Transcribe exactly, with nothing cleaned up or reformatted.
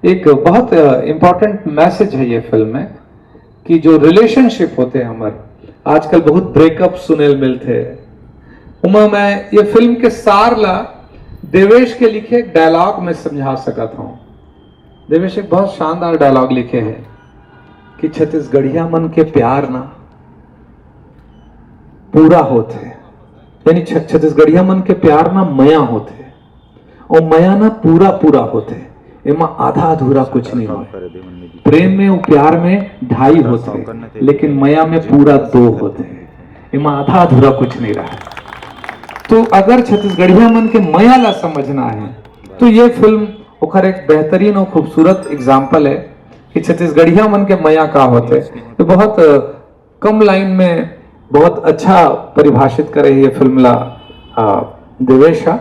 एक बहुत important message है ये फिल्म में कि जो रिलेशनशिप होथे हमर, आजकल बहुत ब्रेकअप सुने ल मिलथे। उमा मैं ये फिल्म के सार ला देवेश के लिखे एक डायलॉग में समझा सकत हूँ। देवेश एक बहुत शानदार डायलॉग लिखे हैं कि छत्तीसगढ़िया मन के प्यार ना पूरा होथे, यानी छ-, छत्तीसगढ़िया मन के प्यार ना मया होथे, और मया ना पूरा पूरा होथे, एमा आधा अधूरा कुछ नहीं होय। प्रेम में, वो प्यार में ढाई होथे, लेकिन मया में पूरा दो होथे, एमा आधा अधूरा कुछ नहीं रहा। तो अगर छत्तीसगढ़िया मन के मया ला समझना है, तो ये फिल्म ओकर एक बेहतरीन और खूबसूरत एग्जाम्पल है कि छत्तीसगढ़िया मन के मया का होथे। तो बहुत, अ, कम लाइन में बहुत अच्छा परिभाषित करे ये फिल्म ला, अ, देवेश हा।